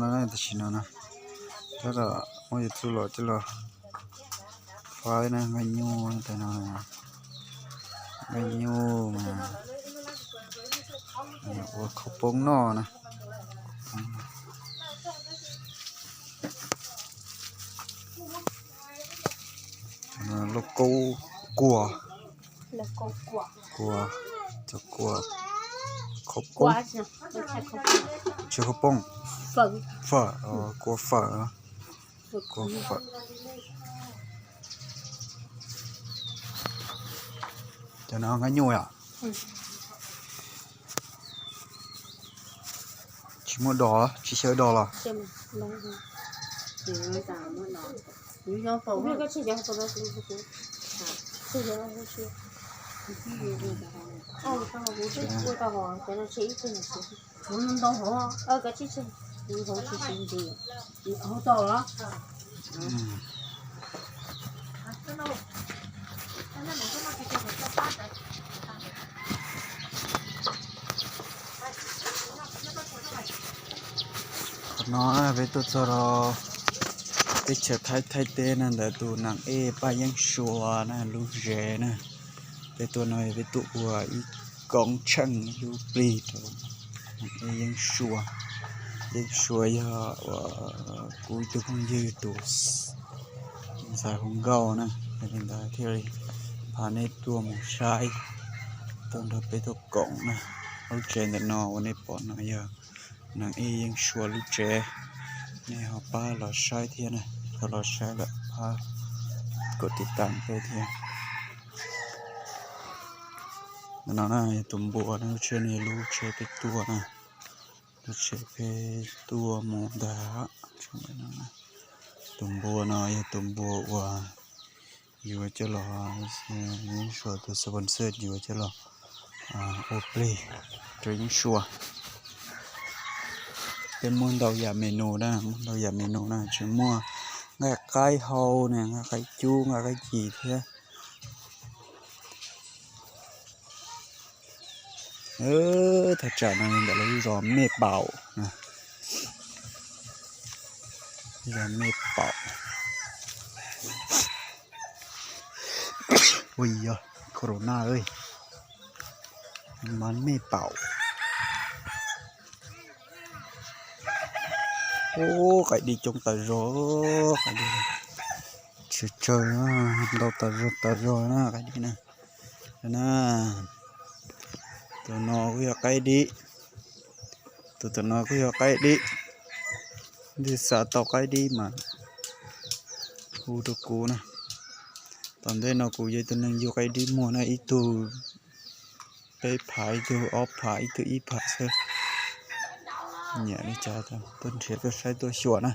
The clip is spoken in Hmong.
No tam sim no na, tab tom muab YouTube los coj los faib na, nqaij nyuj tas no, nqaij nyuj mas ua khaub poob noj na. Lauj kaub kua, kua, cov kua, khaub poob, tsis khaub poob, fawm, kua fawm, kua fawm. Cov no nqaij nyuj yom? Tsis muaj dos, tsis xyaw dos los? Qhov no peb tuaj txog rau teb chaws Thaib, Thaib teb na, ntawm tus Nam Ej Paj Yeeb Sua na lub zes na. Peb tuaj no peb tuaj ua ib koob tsheej ib lub plig rau Nam Ej Yeeb Sua. Yeeb Sua yog uas kuv ib tug phooj ywg tus ntxhais hu nkauj na, yog li ntawd thiaj li pab nej tuaj mus saib, tuaj nrog peb tuaj koom na. Lub tsev ntawm no uas nej pom no yog Nam Ej Yeeb Sua lub tsev, nej ho pab los saib thiab na, thaum los saib lawm pab kom tiv tam peb thiab. Ntawm no na yog tus npua na, lub tsev no lub tsev peb tuaj na, lub tsev peb tuaj mus ntag. Tus npua no yog tus npua uas yuav coj los, Yeeb Sua tus sponsor yuav coj los ua plig rau Yeeb Sua. Peb muaj ntau yam menu na, muaj ntau yam menu na, tsis muaj nqaij qaib hau ne, nqaij qaib cub, nqaij qaib cig thiab. Thaj tsam no ntawm lub zos Mej Paum, zos Mej Paum. Ui yog corona, mas Mej Paum. Ub, qaib dib coob tas zog, qaib dib tsawg tsawg, ntau tas zog tas zog na qaib dib na. Na, tus no kuj yog qaib dib, tus, tus no kuj yog qaib dib. Leej twg xav tau qaib dib mas hu rau kuv na. Tom ntej no kuv yog tus neeg yug qaib dib muag na, ib tug peb phav, ib tug ob phav, ib tug ib phav xwb. Nyiam li cas tuaj nrhiav tuaj saib tuaj xyuas na.